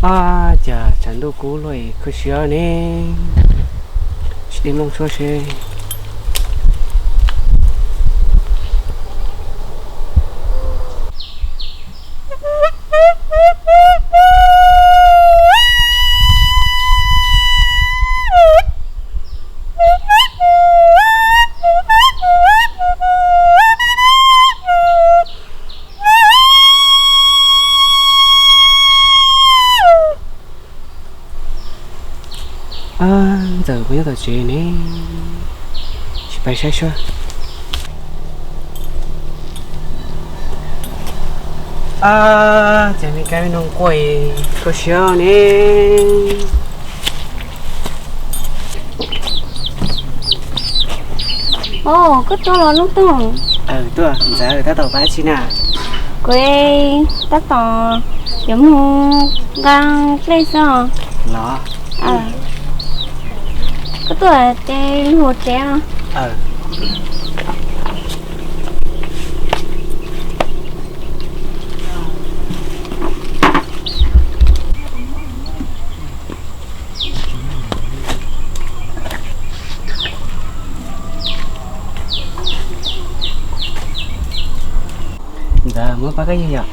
Ab, cas tshav ntuj kub luaj es khuv siab ne. Sim de mloog tshuaj seb. Ab, Ntxawm puas nyob tom tsev ne? Sim pais saib saib. Ab, ces me kab noog quaj khuv siab ne. Os, koj tuaj los Nuj Toog? Tuaj, Ntxawm tab tom pab tsi na? Kuv tab tom yuav mus nqa nplej xwb os. Los? Koj tuaj ces los tsev os. Ntxawm, muab pab koj yug yom.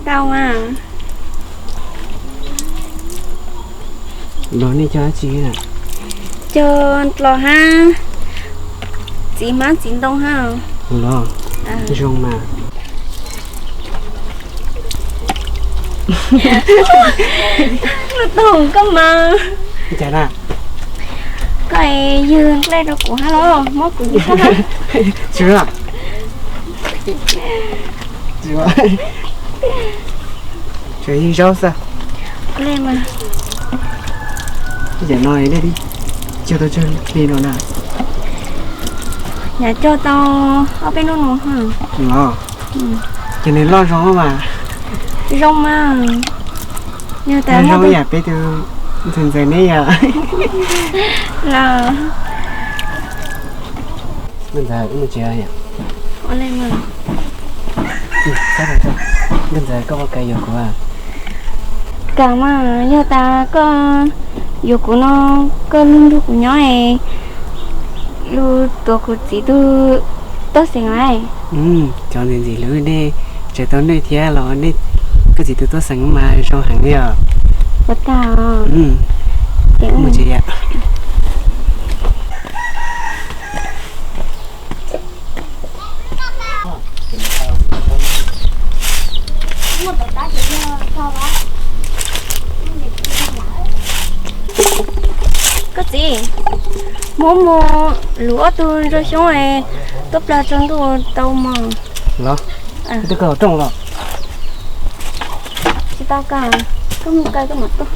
Tau mas. Los nej cog dab tsi na? Cog dlov hab txiv hmab txiv ntoo hab. Los, zoo mas. Nuj Toog, koj mas. Cas na? Koj ywg nplej rau kuv hab los muab kuv yug. Tsis, tsuas yug zaub xwb. Cov no cog tau tsawg hli no na? Nyam cog tau ob peb hnub no. Los, ces nws loj zoo mas. Zoo mas. Yog tas zoo yam peb tus ntxhais ntxawm ne yom. Los, Nkauj Ntxawm, wb mus tsev os. Nkauj Ntxawm, koj puas kam yuav kuv? Kam mas, yog tas koj yuav kuv no, koj lug nrug kuv nyob es lug tuav kuv txiv tug tuaj xeem lawm. Cov ntxim ntxim hlub nej tseem tau nej thiab los nej, koj txiv tug tuaj xeem mas zoo heev li os. Ua tag. Mus tsev. Koj txiv, muab mus lug ob tug ntsuag xyoob tuaj plag tsaus ntuj tau mog. Los, twb kawg rooj los. Tsis tau kawg, koj mus kawg koj mam tuaj.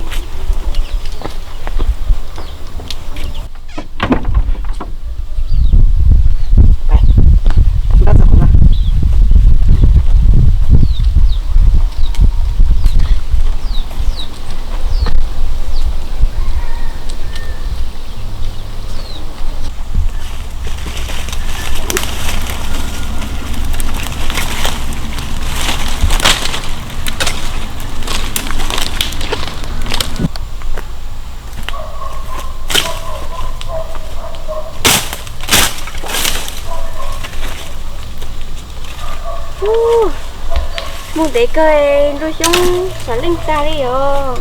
Mus ntev kawg, ntsuag xyoob sav leej tag li os.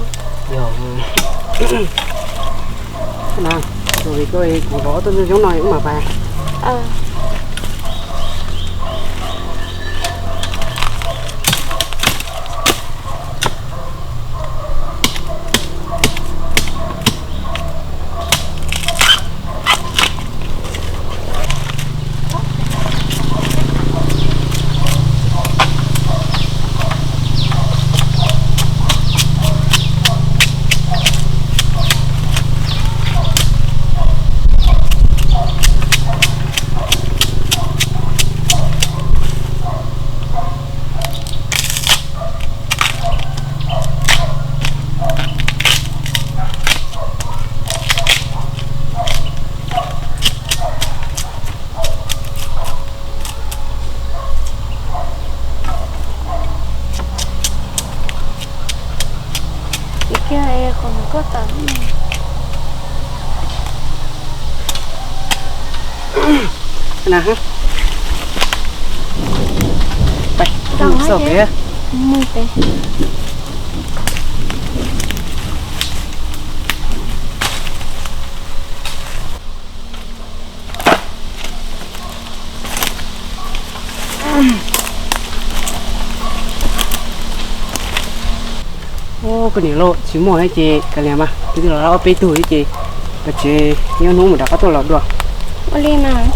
Yog, kuv zov ob tug ntsuag xyoob no wb mam pais. Qhov no koj tawm na. Mus pem. Ub, koj niam lauj, tsis muaj thiab ces kav liam mas, twb los ob peb tug thiab ces, koj tsev nyob hnub mus rov qab tuaj los dua. Ua li mas.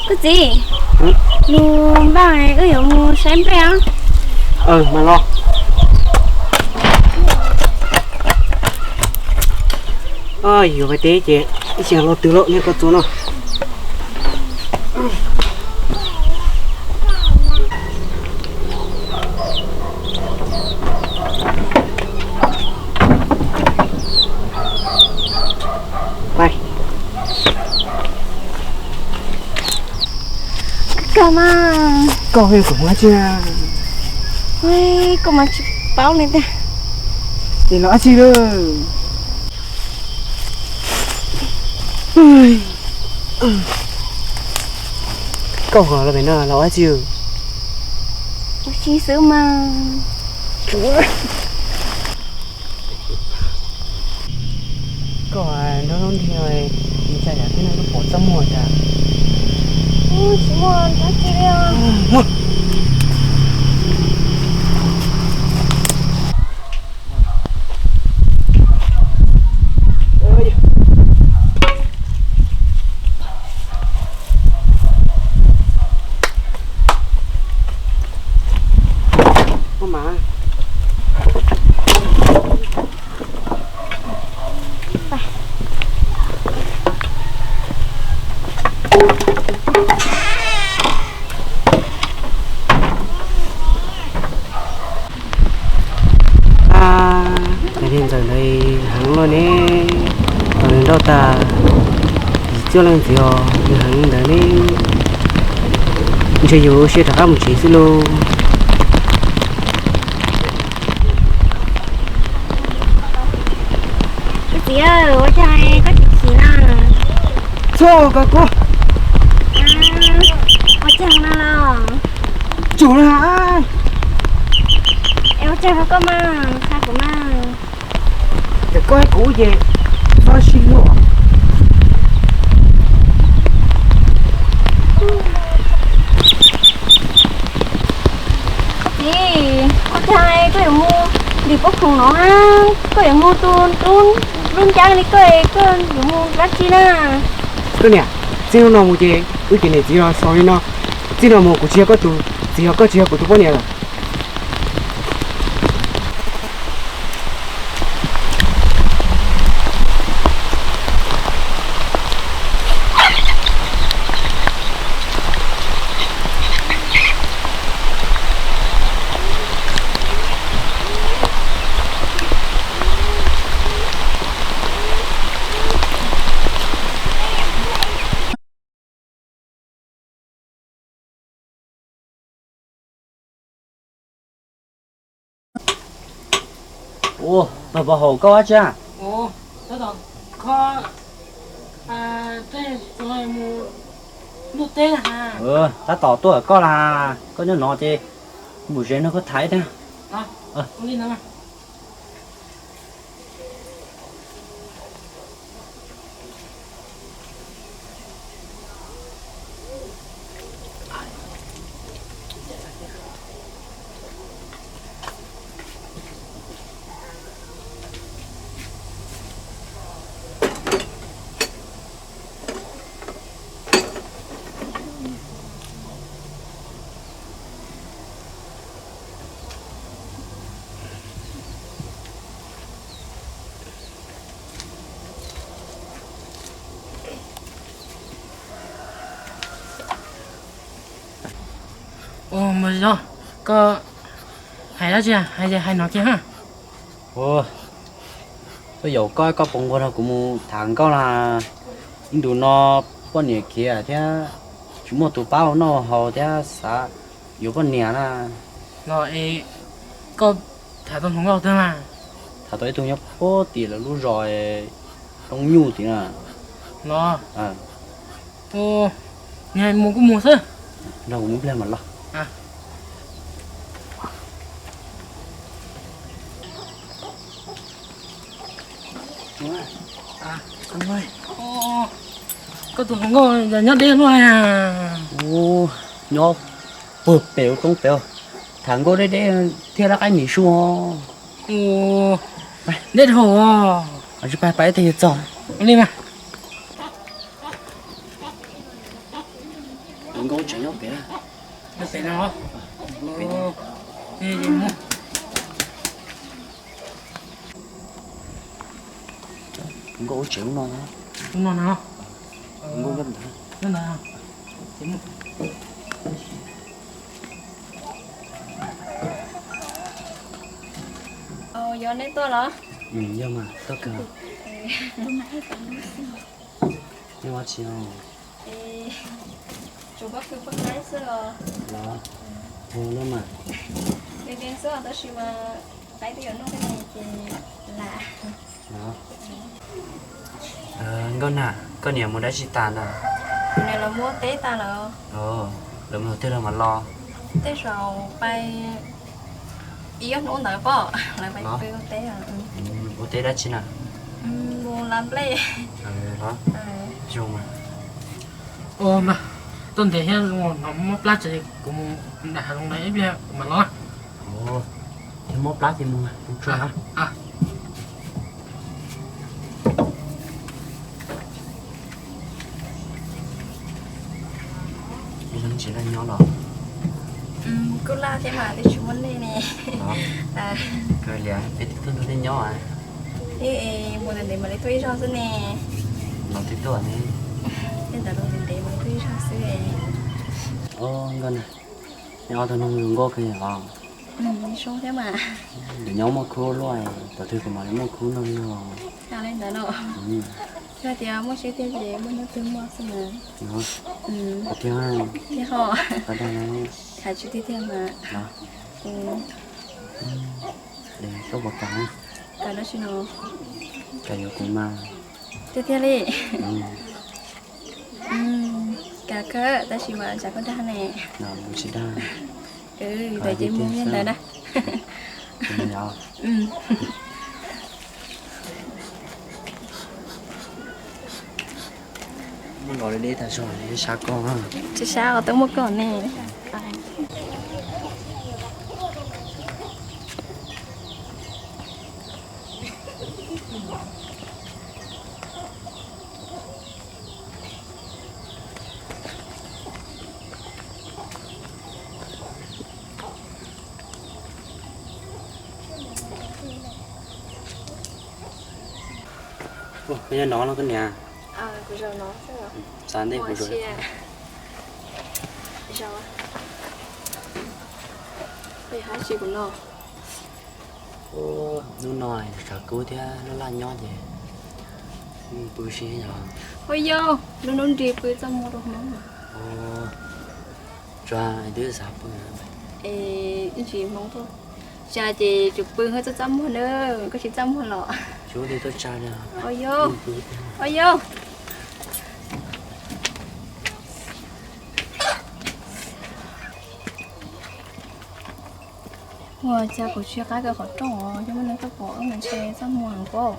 Koj txiv, lug npaj wb yuav mus saib nplej os. Mas los. Yuav pais teb ces ib txhia los twg lawm, niag koj txua no. Koj mas. Koj hu kuv mus dab tsi? Koj mas tsis paub li tiag. Es los dab tsi lawm? Koj hu los pem no los dab tsi? Ua si xwb mas. Koj nrog lub ntiag no, nws tsa yam thiab no lub pom txaj muag cas. Tsis muaj dab tsi li os. Ab, cov niag ntxawm ntawd heev luaj ne, tos nws nrauj tag, yim cuaj leej ntxiv os, nws heev ntawd ne. Ntshe yuav ua siab rov qab mus tsev xwb lauj. Koj txiv, ua cas koj tsis khiv na? Txhob kov kuv. Ua cas no los? Tsum na. Es ua cas koj mas xa kuv mas? Ces koj kuv ces txhob sib hlub. Koj txiv, ua cas koj yuav mus ntim pob khoom no na? Koj yuav mus tu lub ncab li koj, koj yuav mus dab tsi na? Koj niam, txij hnub no mus ces wb cov niam txiv los xaus li no. Txij no mus kuv tsis yog koj tus txiv, yog koj tsis yog kuv tus poj niam lawm. Ua, pog Pov Haum, koj ua dab tsi? Tab tom tuaj koj las, koj nyob no ces mus ze no koj tham ib tag. Mus zoo, koj hais dab tsi hais ces hais no kiag na. Ua, koj yaum koj, koj puas nquag nrog kuv mus tham nkauj na? Ib ntus no poj niam khiav thiab tsis muaj tus pab ua noj haus thiab xav yuav poj niam na. Los es koj tham tau hluas nkauj twg na? Tham tau ib tug nyob puag tim lawv lub zos Roob Nyuj tim na. Los, mus kuj mus xwb. Nrog kuv mus pliag mam los. Koj tus hluas nkauj nyob deb luaj. Nyob puag pem ua roob pem, tham nkauj deb deb thiaj lab qaib nim su. Deb dhau. Tsis pais, pais ib teg yuav txog li mas. Nkauj tsev nyob pem. Nkauj ua tsev ub no. Ub no na. Nkauj nyob ntawd. Nyob ntawd. Yog neb tuaj los? Yog mas, tuaj kawg. Neb ua tsi os? Tsuas pab khwv pab khaib xwb os. Los, ua lub mas. Nws tias xwb tab sis mas qaib twb yuav noj tej no ces lam. Nkauj na, koj niam mus dab tsi tas na? Kuv niam lawv muab teb tas lawm. Lawv mus twg lawm mam los? Tej zaum pais ib ob hnub ntawd pom lawv pais pw ua teb. Ua teb dab tsi na? Mus lav nplej. Zoo mas. Ua mas, tuaj ntev thiab hnov mob plab ces kuv mus nram hav zoov ntawd ib pliag kuv mam los. Yog mob plab ces mus, mus tsuag na. Ib leeg tsis laj nyob los? Kuj laj thiab mas twb tsis muaj neeg ne. Kawg li, peb twb tuaj nrog nej nyob. Mus ntev ntev mam li tuaj ib zaug xwb ne. Los twb tuaj ne. Tej ntawd los ntev ntev mam li tuaj ib zaug xwb. Nkauj na, nej ob tug noog zoo nkauj kawg os. Zoo thiab mas. Lawv nyob muaj khub luaj, thaum twg kuv mam li muaj khub nrog nej. Li ntawd no. Yog tias muaj siab tiag ces muaj hnub twg muaj xwb mas. Tiag ho. Tham tsis tiag tiag mas. Koj puas kam? Kam dab tsi no? Kam yuav kuv mas. Tiag tiag li. Kam kawg tab sis mas tsam koj dag ne. Kuv tsis dag. Tawm ces mus li ntawd na. Muab los deb deb tas zog, sab koj. Tsis sab os, twb muaj koj ne. Koj nyob no los koj niam? Xav ntej kuv zaum. Hnub no tshav kub thiab laj laj nyob ces pw si yog. Ua yau, lub hnub nrig pw txaj muag rau hmoob. Tsuas twb xav pw. Es ib ntsis hmoob tuaj tsa ces tsuas pw txaj txaj muag na, koj tsis txaj muag los. Ua yau, ua yau. Ua cas kuv tsis qab kawg qhov rooj os, yog muaj neeg tuaj pom wb mas ntshe txaj muag heev pob.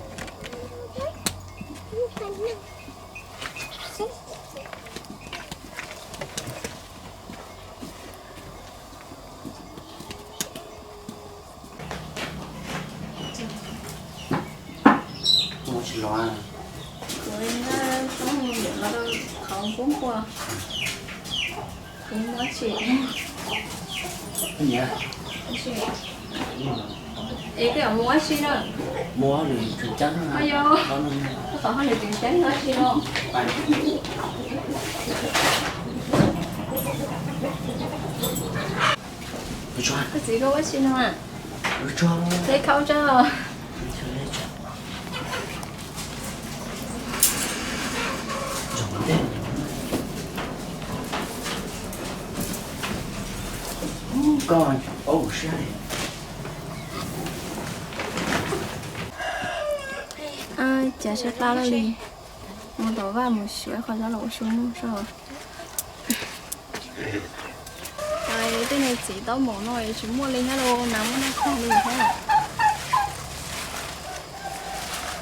Kuv tsis los. Kuv tsis los rau qhov npub npua. Kuv mus ua si. Es koj yuav mus ua si na? Mus ua si tseem ceeb, koj qhov hauj lwm tseem ceeb ua si no. Koj txiv, koj ua tsi no? Teb khaub tso. Cas sab qab lawm li, mus tom vaj mus xyuas qhov tsob los ua su noj so. Tej niag txiv taub maum no tsis muaj li thiab los, nas muaj noj tag li thiab.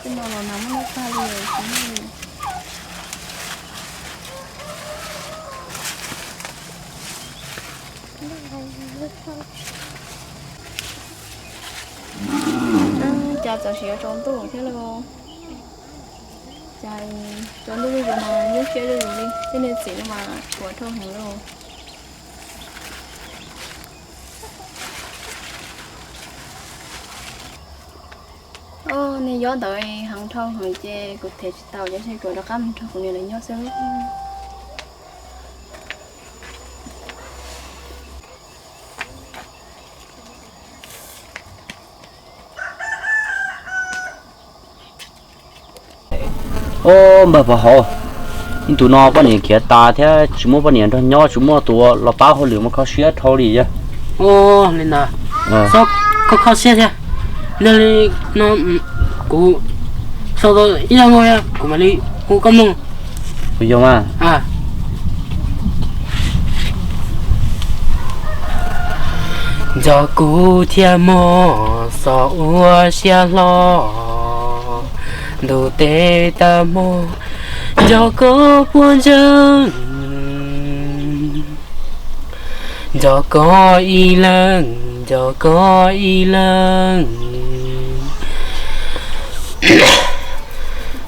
Tej no los nas muaj noj tag li tsis muaj li. Cas txawm siv tsaus ntuj thiab lauj. Cas tsaus ntuj zuj zus mas nyuaj siab zuj zus li, tej niag txiv no mas ruam dhau heev lauj. Niag yob ntawd heev dhau heev ces kuv them tsis tau, ces kuv rov qab mus nrog kuv niam lawv nyob xwb. Au, npawg Pov Hauv, ib ntu no poj niam khiav tas thiab tsis muaj poj niam nrog nyob, tsis muaj tus los pab hauj lwm mas kho siab dhau li yog. Ua li ntawd, kho kho siab thiab. Yog li no kuv sau tau ib zaj nkauj, kuv mam li hu koj mloog. Kuv yog mas. Nco kuv thiab mog, xov ua siab hlo, ntuj teb tag hmo, nco koj puas ntseeg. Nco koj ib leeg, nco koj ib leeg.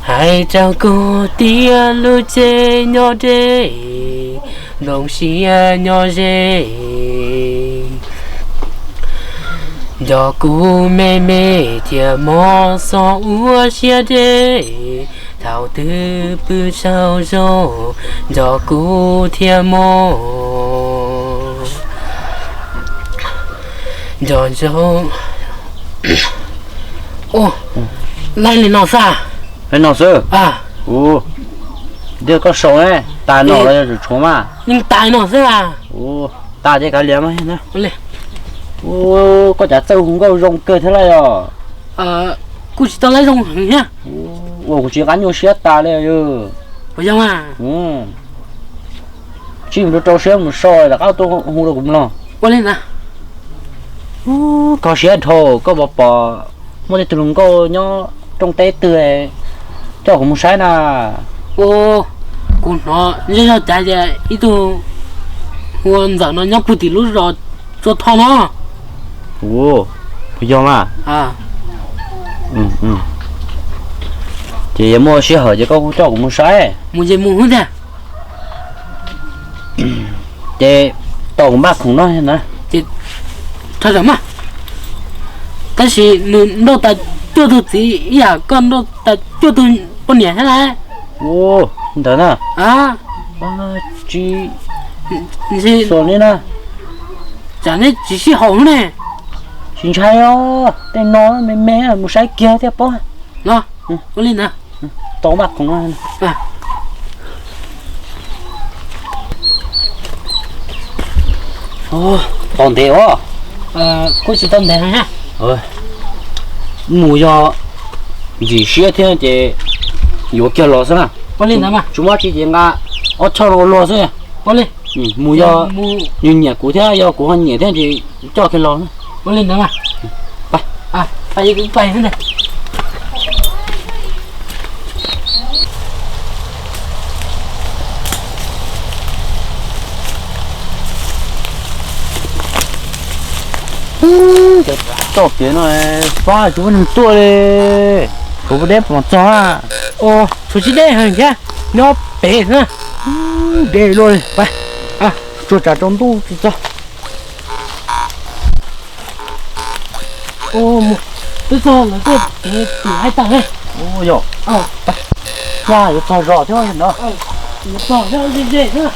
Hais rau koj tias lub tsev nyob deb, nplooj siab nyob ze. Nco kuv me me thiab mog, xov ua siab deb, thaum twg pw saum zos, nco kuv thiab mog. Nco nco. Laib li no xwb. Li no xwb. Ua, ntiag koj sau ne, tas no los yog tshuav mas? Yeej tas no xwb. Ua, tas ces kav liam mas. Ua, koj cas txawj hu nkauj zoo kawg thiab lauj yog? Kuj tsis tau laib zoo heev thiab. Ua, kuv tsis nqa nyuaj siab tas li. Puas yog mas? Tsij mus rau rau siab mus so rov qab tuaj hu rau kuv mloog. Ua li ntawd. Kho siab dhau, koj puas pom muaj tej tug hluas nkauj nyob rooj teb twg coj kuv mus saib na? Ua, kuv hnov zej zog cav tias ib tug hu ua Ntxawm no nyob puag tim lub zos Tsua Tho no. Ua, puas yog mas? Ces yog muaj sij hawm ces koj kuj coj kuv mus saib. Mus ces mus xwb tiag. Ces tos kuv npaj khoom no na. Ces rov tawm mas. Tab sis nws nrauj tas cuaj tug txiv ib yam koj nrauj tas cuaj tug poj niam thiab lauj. Ua, ntawd na. Tsis, tsis xuas li na. Tsam neb tsis sib haum ne. Tsis ntshai os, tej no me me mus saib kiag thiaj paub. No, ua li ntawd. Tau npaj khoom. Tau ntev os. Kuj tsis tau ntev. Mus yog ntxim siab thiab ces yuav kiag los xwb na. Ua li ntawd mas. Tsis muaj tsi ces nqa ob choj no ua luag xwb. Ua li. Mus yog nws nyiam kuv thiab yog kuv ho nyiam thiab ces coj kiag los. Ua li ntawd mas. Pais, pais xwb ntag. Cov toj kev no fab tsis muaj neeg tuaj li. Kuv puas deb pom txog na? Ua, tshuav tsis deb heev thiab, nyob pem xwb. Deb luaj li. Pais, tsuas tsam tsaus ntuj tsis txog. Twb txog lawv tuaj kev tim haib tag li. Yog, yuav txog zos thiab no. Yuav txog ze ze xwb.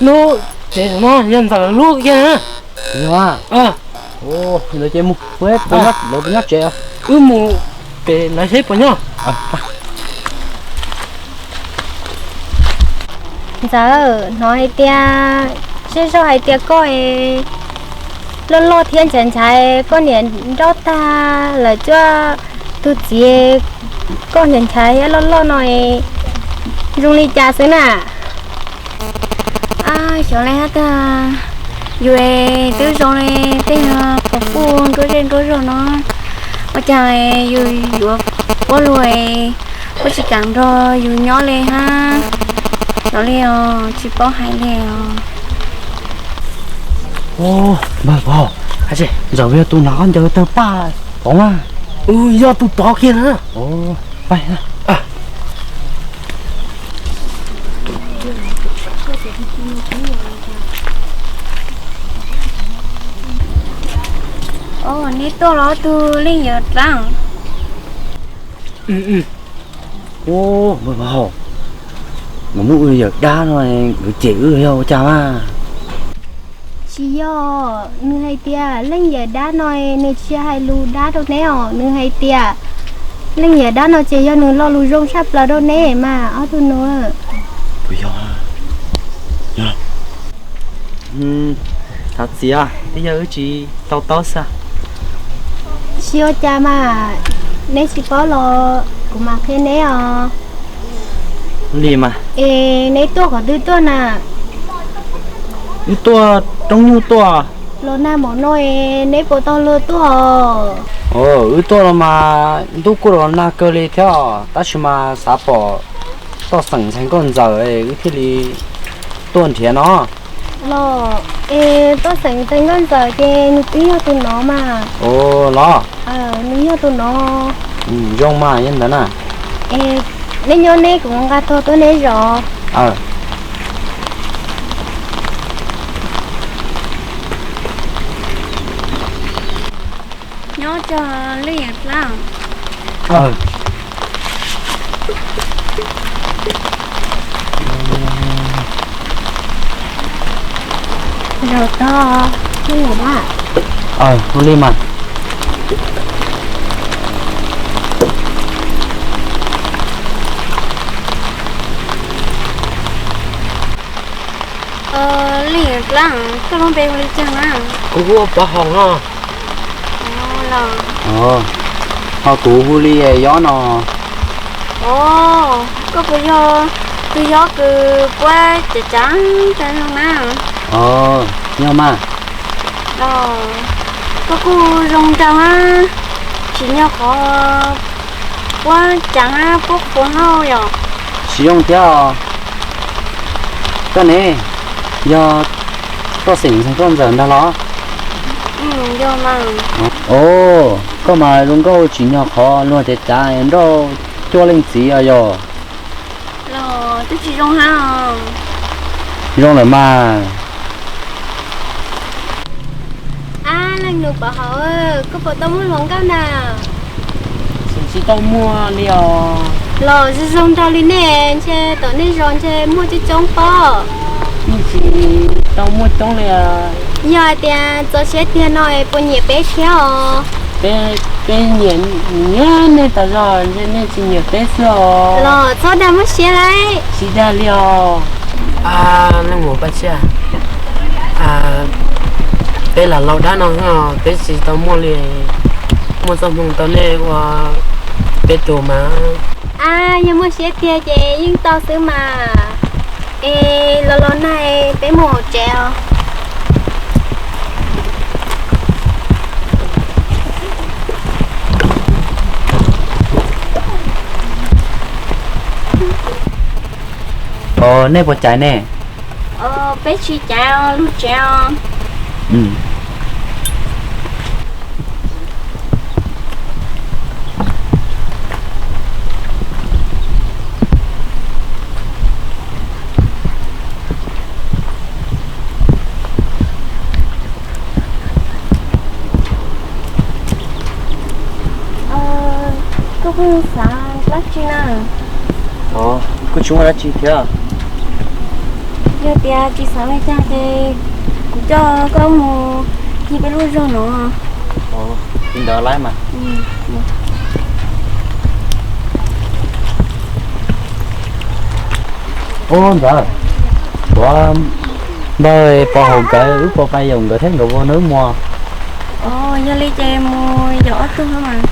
Lub tsev no yog ntxawm lub kiag na. Yog a. Ntawd ces mus, lawv nyob tsev. Wb mus pem lawv seb puas nyob. Ntxawm, hnov hais tias, zej zog hais tias koj loj loj thiab nchaiv nchaiv, koj niam nrauj tag lawm cuaj tug txiv, koj nchaiv nchaiv thiab loj loj no zoo li cas xwb na? Xyov li hab tag, yus twb zoo li tej qhov fuj nruab zej nruab zog no, ua cas yus yuav puab luag, puab tsis kam nrog yus nyob li hab. Xyov li os, tsis paub hais li os. Npawg Pov, ntxawm yog tus hnav khaub ncaws tawg paj poov na. Yog tus tod kiag na. Neb tuaj los tug Leej Yawm Dlaab? Mus muab wb yawm dab no, wb cem wb yog ua cas mas? Tsis yog, nws hais tias leej yawm dab no nws tsis hais lus dab rau neb os, nws hais tias leej yawm dab no ces yog nws lo lus zoo tshaj plaws rau neb mas ob tug nus. Puas yog? Yog. Thov txim, twb yog wb tsis to taub xwb. Tsis ua cas mas, neb tsis paub los kuv mam qhia neb os. Li mas. Es neb tuaj qhov twg tuaj na? Wb tuaj roob nyuj tuaj. Los nag mom no es neb puas tau luag tuaj? Wb tuaj los mas ntuj kuj los nag kawg li thiab, tab sis mas xav pom Toj Xeem ntxhais Nkauj Ntxawm wb thiaj li tuaj nrhiav no. Los, es Toj Xeem ntxhais Nkauj Ntxawm ces nws twb yog tus no mas. Los, nws yog tus no. Zoo mas, yog ntawd na. Neb nyob neb, kuv nqa tog tuaj neb zov. Nyob tso Leej Yawm Dlaab. Zaum tog, hu li mas. Leej Yawm Dlaab, koj lub npe hu li cas na? Kuv hu ua Pov Hoom no. Ho kuv hu li Yob no. Koj puas yog tus Yob kws puab cav cav tag no na? Yog mas. Koj kuj zoo nraug hab, tsim nyog qhov puab cav hab puab qhuav hauj yom. Tsis zoo thiab os. Koj ne, yog Toj Xeem ntxhais Nkauj Ntxawm ntag los? Os, koj mas zoo nkauj tsim nyog qhov luag cav cav nrauj cuaj leej txiv os yog. Los twb tsis zoo hab os. Zoo lawm mas. Ab, leej nus Pov Hoom, koj puas tau muaj hluas nkauj na? Tsis tau muaj li os. Los zoo zoo nraug li nej, ntshe tom nej zos ntshe muaj coob coob pob. Tsis tau muaj coob li. Yog hais tias txaus siab tiag no es puas nyiam peb thiab os? Peb nyiam, nyiam nej tas zog, ntshe nej tsis nyiam peb xwb os. Los txhob dag muab siab lauj. Tsis dag li os. Leej muam Paj Tshiab, peb lam laus dab no xwb, peb tsis tau muaj li, muaj txoj hmoo tau nej ua peb tug mas. Ab, yog muaj siab tiag ces yeej tau xwb mas. Es los los nag peb mus hauv tsev os. Os, nej puas caiv ne? Peb tsis caiv, lug tsev os. Koj pheej xav dab tsi na? Kuj tsis muaj dab tsi thiab. Yog tias tsis xav li cas ces kuv coj koj mus ncig peb lub zos no. Li ntawd lawm mas. Ub ntxawm, ua, npawg Pov Hauv nkawd wb puas pais yaum nkawd thiab nkawd ua nws muag? Yog li ces mus yaum ob tug mas.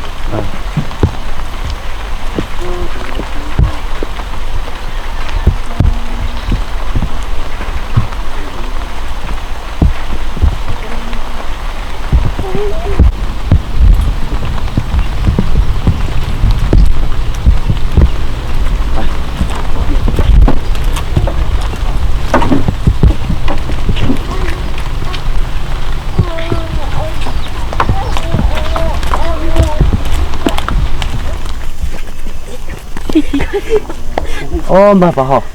Ub npawg Pov Hauv,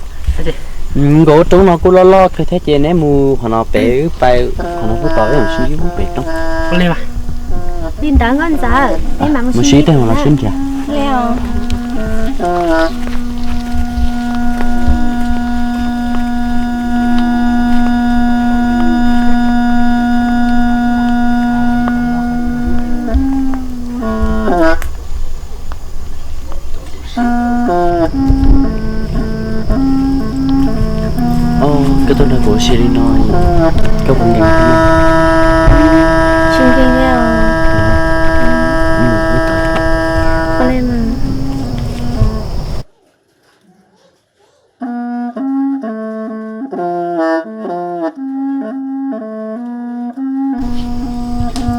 nkaus lub roob no kuj loj loj kawg thiab ces neb mus qhov no pem, wb pais qhov no kuj tau, wb mus sib ntsib pem roob. Li ntawd nkauj ntxawm, mus sib teg mus los sib nrhiav. Koj tuaj nrog kuv ua si li no, koj puas nkees thiab? Tsis nkees li os.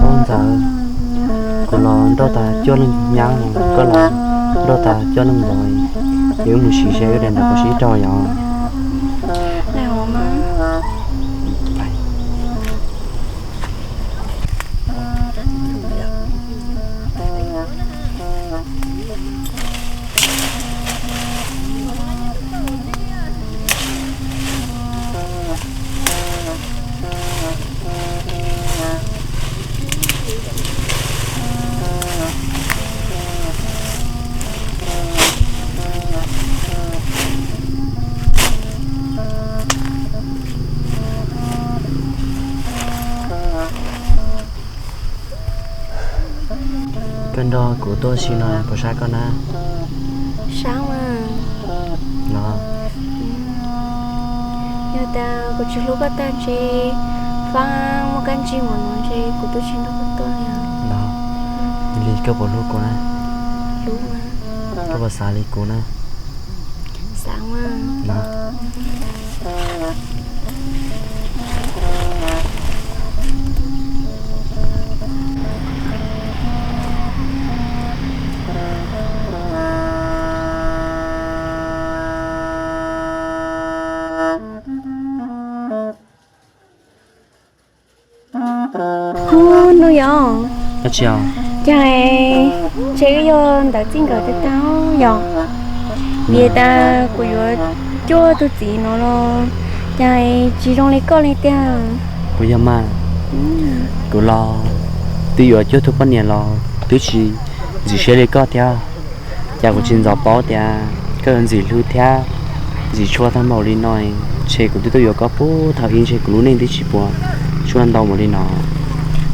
Ub ntxawm, kuv los nrauj tag cuaj leej nyab, koj los nrauj tag cuaj leej vauv, ces wb mus sim seb wb daim ntawv puas sib raug yom. Koj nrog kuv tuaj si no puas sab koj na? Sab mas. Los? Yog tias kuv tsis hlub koj tag ntshe fab muaj kab ntsig npaum no ntshe kuv twb tsis nrog koj tuaj li. Los? Li koj puas hlub kuv na? Hlub mas. Koj puas xav li kuv na? Xav mas. Los? Hnub yog, cas ntshe wb yog ntawd txij nkawm tag tag yom. Vim tas kuv yuav cuab tus txiv no los cas tsis zoo li koj li tiag. Kuv yog mas, kuv los twb yuav cuab tus poj niam los twb tsis ntxim siab li koj thiab. Cas kuv tsis ntxov paub tias koj yuav ntxim hlub thiab ntxim tshua tag npaum li no, ntshe kuv twb tuaj yuav koj puag thaum ub ntshe kuv lub neej twb tsis puas tsuaj ntau npaum li no.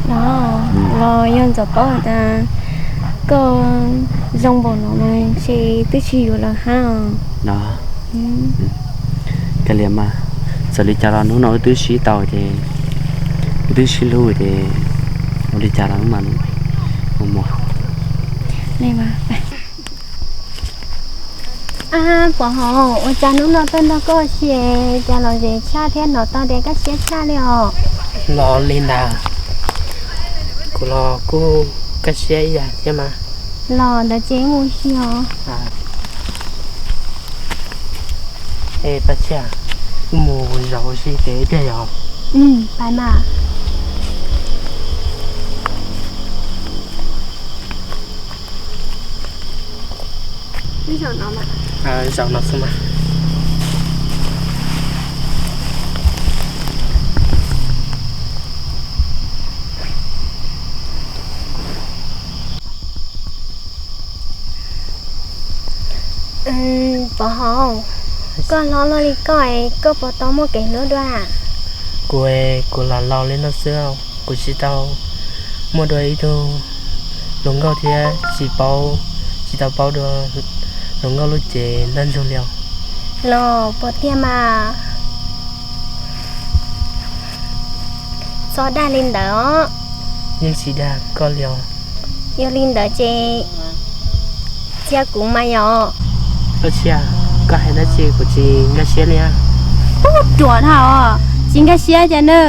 Los, los yog ntxov paub tas koj zoo npaum no mas ntshe twb tsis yuav lawm hab. Los, kav liam mas, txawm li cas los hnub no wb twb sib tau ces, wb twb sib hlub ces ua li cas los mas, mus mus. Ab, Pov Hauv, ua cas hnub no tuaj nrog koj ua si cas los zem tshaj thiab hnov tau tias kaj siab tshaj li os? Los li ntawd, kuv los kuj kaj siab ib yam thiab mas. Los ntawd ces mus ua si os. Es Paj Tshiab, wb mus zaum ua si tes tiag yog? Pais mas. Zaum no xwb mas. Pov Hauv, Koj hlob luaj li koj es koj puas tau muaj kev hlub dua? Kuv, kuv lam laus li no xwb, kuv tsis tau muaj dua ib tug hluas nkauj thiab tsis paub, tsis tau paub dua hluas nkauj lub cev ntag ntsuag li os. Los puas tiag mas? Txhob dag li ntawd os. Yeej tsis dag koj li os. Yog li ntawd ces cia kuv mas yog. Koj cia, koj hais dab tsi kuv tsis nkag siab li. Ub, ruam dhau, tsis nkag siab cas na.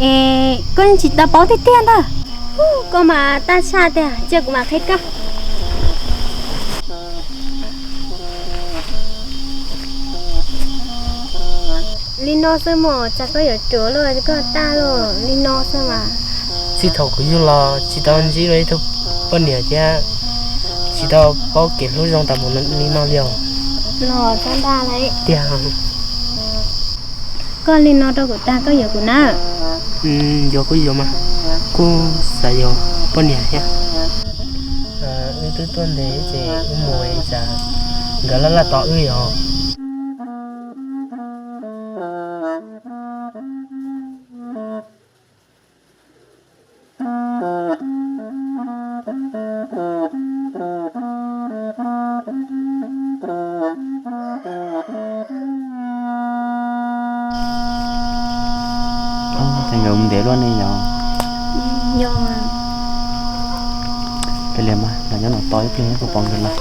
Es koj yeej tsis tau paub tiag tiag ntag. Ub, koj mas taj tshaj tiag, cia kuv mam qhia koj. Li no xwb mas tsam koj yuav ruam los koj tag los li no xwb mas. Txij thaum kuv yug los tsis tau ntsib dua ib tug poj niam thiab tsis tau paub kev hlub zoo tas mus li no li os. Los txhob dag li tiag. Koj li no rau kuv tag koj yuav kuv na? Yuav kuj yuav mas, kuj xav yuav poj niam thiab. Wb twb tuaj ntev ces wb mus tsam nkawd laj laj tos wb yog. Ces nkawd mus ntev luaj ne yog? Yog. Peb li mas los nyob no tos ib pliag kuv pom nkawd lawm.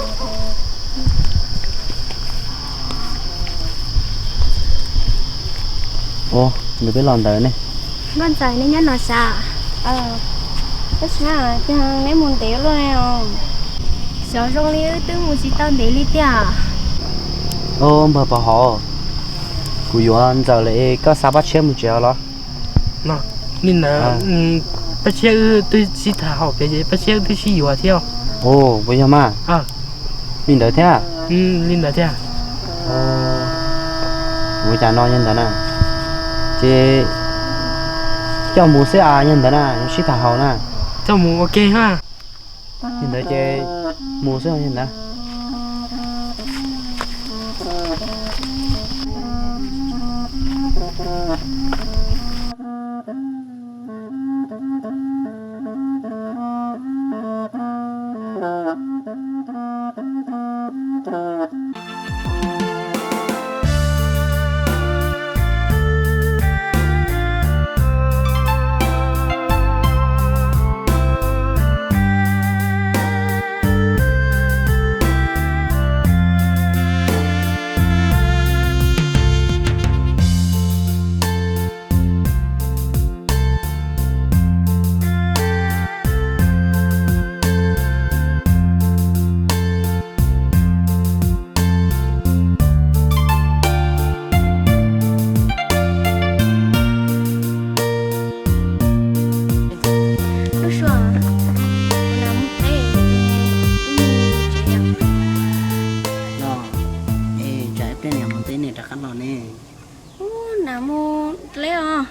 Ua, nkawd twb los ntawd ne. Nkauj Ntxawm, neb nyob no sav? Tab sis mas cas neb mus ntev luaj ne os? Xyov zoo li wb twb mus tsis tau ntev li tiag. Ua, npawg Pov Hauv, kuv yuav Ntxawm lawm es koj xa Paj Tshiab mus tsev los? Li ntawd, Paj Tshiab wb twb sib tham haum pem ces Paj Tshiab wb twb sib yuav thiab. Ua, puas yog mas? Li ntawd thiab? Li ntawd thiab. Ua cas no yog ntawd na? Ces coj mus xwb as yog ntawd na, yuav sib tham haum na. Coj mus ua ke ha. Yog ntawd ces mus xwb yog ntawd. Lub suab, kuv nam mus teb, wb mus tsev os. No, es tsam ib pliag niam mus teb niam rov qab los ne. Ub, nam mus dleb os.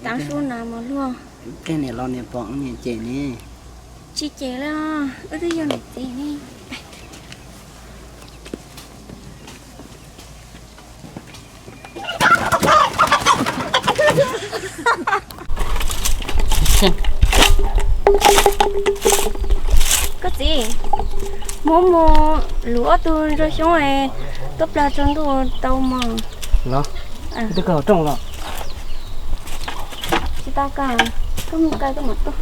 Tav su nam mus luag. Ib pliag niam los niam pom niam cem ne. Tsis cem li os, wb twb yog niam txiv ne. Koj txiv, muab mus luv ob tug ntsuag xyoob es tuaj plag tsaus ntuj tau mog. Los, twb kawg rooj los. Tsis tau kawg, koj mus kawg koj mam tuaj.